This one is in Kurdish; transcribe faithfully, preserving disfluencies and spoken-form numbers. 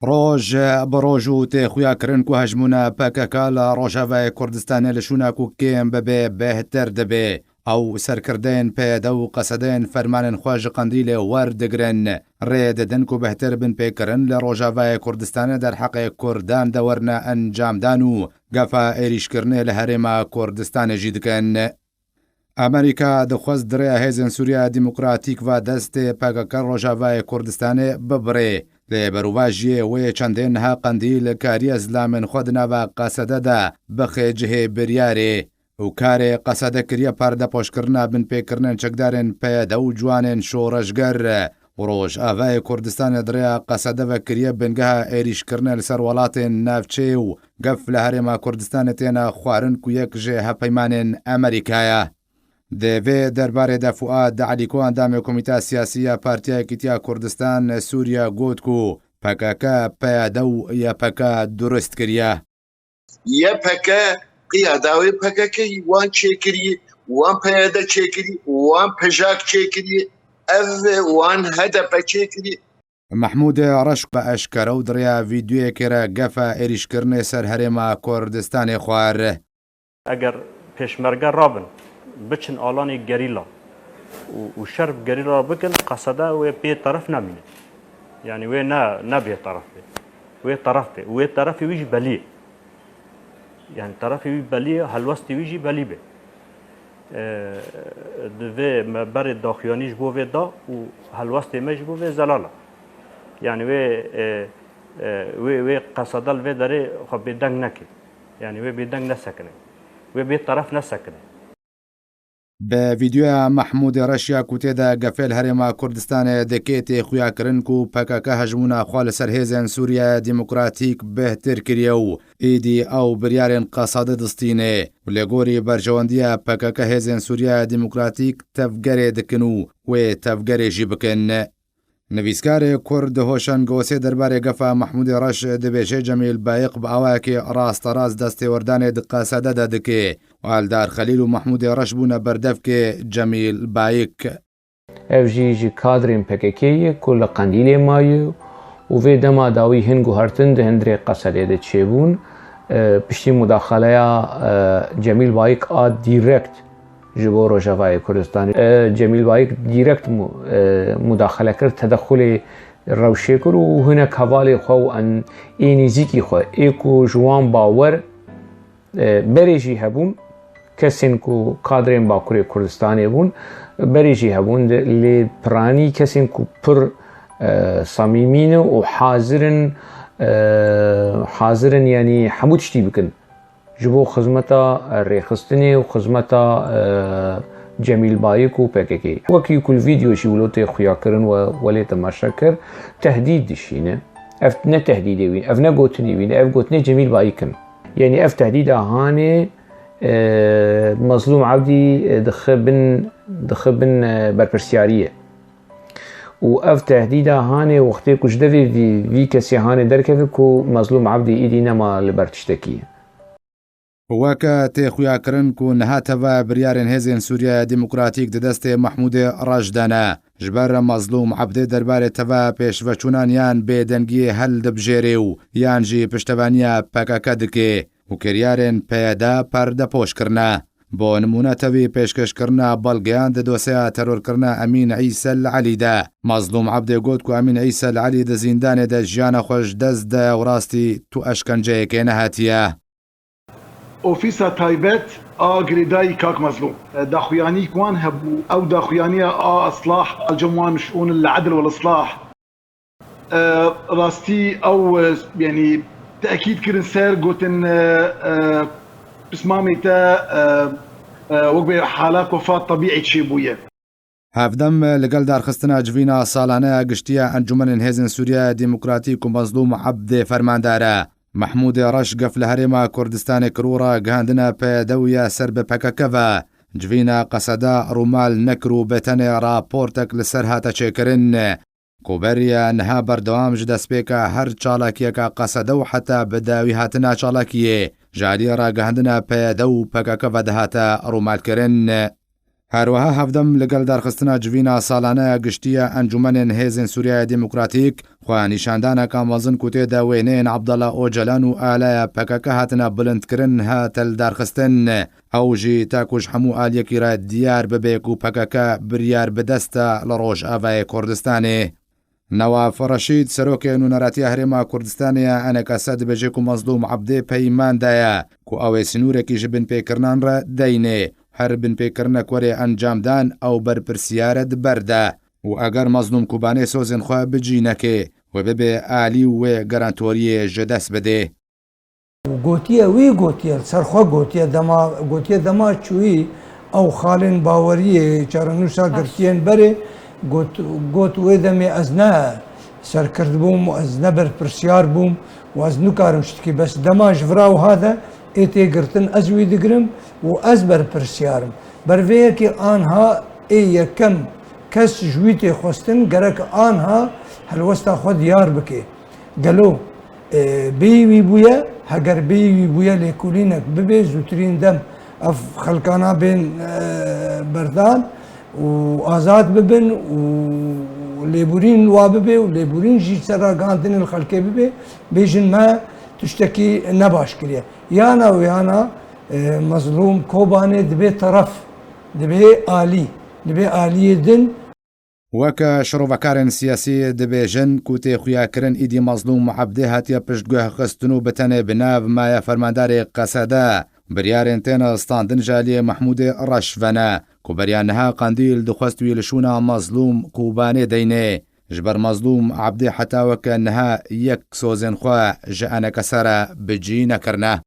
Roj bi roj û tê xuyakirin ku hejmûna P K K li Rojavayê Kurdistanê li şûna ku kêm bibe, bêhtir dibe. Ew serkirdeyên P Y D û qesedeyên fermanên xwe ji Qendîlê werdigrin. Rê didin ku bêhtir binpêkirin li Rojavayê Kurdistanê derheqê Kurdan de werine encamdan û gefa êrîşkirinê li Herêma Kurdistanê jî dikin. Amerîka dixwest di rêya Hêzên Sûriya Demokratîk ve destê P K K Rojavayê Kurdistanê bibirê. Lê berovajiyê wê çendên niha Qendîl kariye zilamên xwe di nava Qesede de bixe cihê biryarê û karê Qesede kiriye perdepoşkirina binpêkirinên çekdarên P Y D û ciwanên şoreşger. Rojavayê Kurdistanê di rêya Qesede ve kiriye bingeha êrîşkirinê li ser welatên navçeyê û gef li Herêma Kurdistanê têne xwarin ku yek ji hevpeymanên Amerîka ye. Di vê derbarê de Fuad Elîko, endamê Komîta Siyasî ya Partiya Yekîtiya Kurdistan Sûriye, got ku P K K P Y D û Y P G durist kiriye. Y P G qiyada wê P K K wan çêkirî, wan P Y D çêkirî, wan PJAK çêkirî, ev wan H D P çêkirî. Mehmûdê Reş bi eşkere û di rêya vîdyoyekê re gefa êrîşkirinê ser Herêma Kurdistanê xwar. Eger pêşmerge rabin, biçin alanê gerîla û, û şer bi gerîla bikin, Qesede wê bêteref nemîne. Yanî wê ne, ne bêteref be. Wê teref be. Û wê terefê wî jî belî ye. Yanî terefê wî belî ye, helwestê wî jî belî be. E, divê me berê daxuyanî ji bo vê da û helwestê me ji bo vê zelal e. Yanî wê, e, e, wê, wê Qesede li vê derê xwe bêdeng neke. Yanî wê bêdeng nesekine. Wê bêteref nesekine. Bi vîdyoya Mehmûdê Reş ya ku tê de gefê li Herêma Kurdistanê dike tê xuyakirin ku P K K hejmûna xwe li ser Hêzên Sûriya Demokratîk bêhtir kiriye û êdî ew biryarên Qesede distîne û lê gorî berjewendiya P K K Hêzên Sûriya Demokratîk tevgerê dikin û wê tevgerê jî bikin. Nivîskarê Kurd Hoşan Gosê derbarê gefa Mehmûdê Reş dibêje, Cemîl Bayiq bi awayekî rasterast destêwerdanê di Qesede de dike û Eldar Xelîl û Mehmûdê Reş bûne berdevkê Cemîl Bayik. Ev jî ji kadrên P K K ye ku li Qendîlê maye û vê dema dawî hin guhertin di hundirê Qesedê de çêbûn. E, piştî mudaxaleya, e, Cemîl Bayik a direkt ji bo Rojavayê Kurdistanê. E, Cemîl Bayik direkt mu-, e, mudaxele kir, tedexulê rewşê kir û hinek hevalê xwe û en-, ê nêzîkî xwe, ê ku ji wan bawer, e, berê jî hebûn, kesên ku kadrên Bakurê Kurdistanê bûn, berê jî hebûn, de-, lê piranî kesên ku pir, e, samîmî ne û hazir in, e, hazir in, yanî hemû tiştî bikin. Ji bo xizmeta rêxistinê û xizmeta, e, Cemîl Bayik û P K K. Wekî ku li vîdeo jî wilo tê xuyakirin we welê temaşe kir, tehdîd dişîne. Ev ne tehdîdê wî, ev ne gotinê wî ne, ev gotinê Cemîl Bayik in. Yanî ev tehdîda hanê, e, Mezlûm Ebdî, e, dixe bin, dixe bin, e, berpirsiyariyê. Û ev tehdîda hanê wextê ku ji devê vî, vî kesê hanê derkeve ku Mezlûm Ebdî îdî nema li ber tiştekî. Weke tê xuyakirin ku niha teva biryarên Hêzên Sûriya Demokratîk di destê Mehmûdê Reş de ne. Ji ber Mezlûm Ebdê derbarê teva pêşveçûnan yan bêdengiyê hildibijêrê û yan jî piştevaniya P K K dike û kiryarên P Y D perdepoş kirine. Bo nimûne tevî pêşkêşkirina belgeyan di dosyeya terorkirina Emîn Îsel Elî de. Mezlûm Ebdê got ku Emîn Îsel Elî di zîndanê de jiyana xwe ji dest daye û rastî tu eşkenceyekê nehatiye. Ofîsa taybet a girêdayî kak Mezlûm. Daxuyanî ku wan hebû, ew daxuyaniya a islah, a cem wan şûn li edil wal islah. E, rastî ew, e, yanî tekîd kirin ser gotin, e, e, pismamê te, e, e, wek bê halak wefat tebîî çêbûye. Hevdem li gel darxistina civîna salane ya giştî ya Encûmenên Hêzên Sûriya Demokratîk û Mezlûm Ebdê fermandar e. Mehmûdê Reş gef li Herêma Kurdistanê kir û ragihandina P Y D û ya ser bi P K K ve civîna Qeseda rûmal nekir û bê tenê raportek li ser hate çêkirin. Ku beriya niha berdewam ji destpêka her çalakiyeka Qesede û heta bi dawî hatina çalakiyê ji aliyê ragihandina P Y D û P K K ve dihate rûmalkirin. Her wiha hevdem li gel darxistina civîna salane ya giştî ya Encûmenên Hêzên Sûriyaya Demokratîk, xwe nîşandaneka mezin ku tê de wêneyên Abdullah Ocalan û alaya P K K hatine bilindkirin, hate lidarxistin. Ew jî ta ku ji hemû aliyekî re diyar bibe ku P K K biryar bi dest e li Rojavayê Kurdistanê. Newaf Reşîd, serokê Nûneratiya Herêma Kurdistanê ya E N K S, dibêje ku Mezlûm Ebdê peyman daye ku ew ê sinûrekî ji binpêkirinan re deyne. Her binpêkirinek were encamdan, ew berpirsiyar e di ber de û eger Mezlûm Kobanê sozên xwe bi cî neke, wê bibe alî û wê garantoriyê ji dest bide. Û gotiye, wî gotiye, li ser xwe gotiye, dema gotiye, dema çûyî ew xalên baweriyê çarenûsa girtiyên berê, got, got wê demê ez ne serkirdbûm, ez ne berpirsiyar bûm û ez nikarim ştikî, bes dema ji vira wiha de ê tê girtin, ez wî digirim û ez berpirsiyar im. Ber vê yekê anha ê yekem kes ji wî tê xwestin, gerek anha helwesta xwe diyar bike. Gelo, e, bêyî wî bûye? Heger bêyî wî bûye, lêkolînek bibe, zûtirîn dem ev xelkana bên, e, berdan û azad bibin û lêborîn wa bibe û lêborîn jî ser ragihandinê li xelkê bibe, bêjin me tiştekî nebaş kiriye. Yana û yana, e, Mezlûm Kobanê dibe teref, dibe alî, dibe aliyê din. Weke şirovekarên siyasî dibêjin ku tê xuyakirin, îdî Mezlûm Ebdê hatiye piştguhxistin û bi tenê bi nav maye fermandarê Qesede biryarên têne standin ji aliyê Mehmûdê Reş ve ne, ku beriya niha Qendîl dixwest wî li şûna Mezlûm Kobanê deyne. Ji ber Mezlûm Ebdê heta weke niha yek sozên xwe ji E N K S re bi cî nekirine.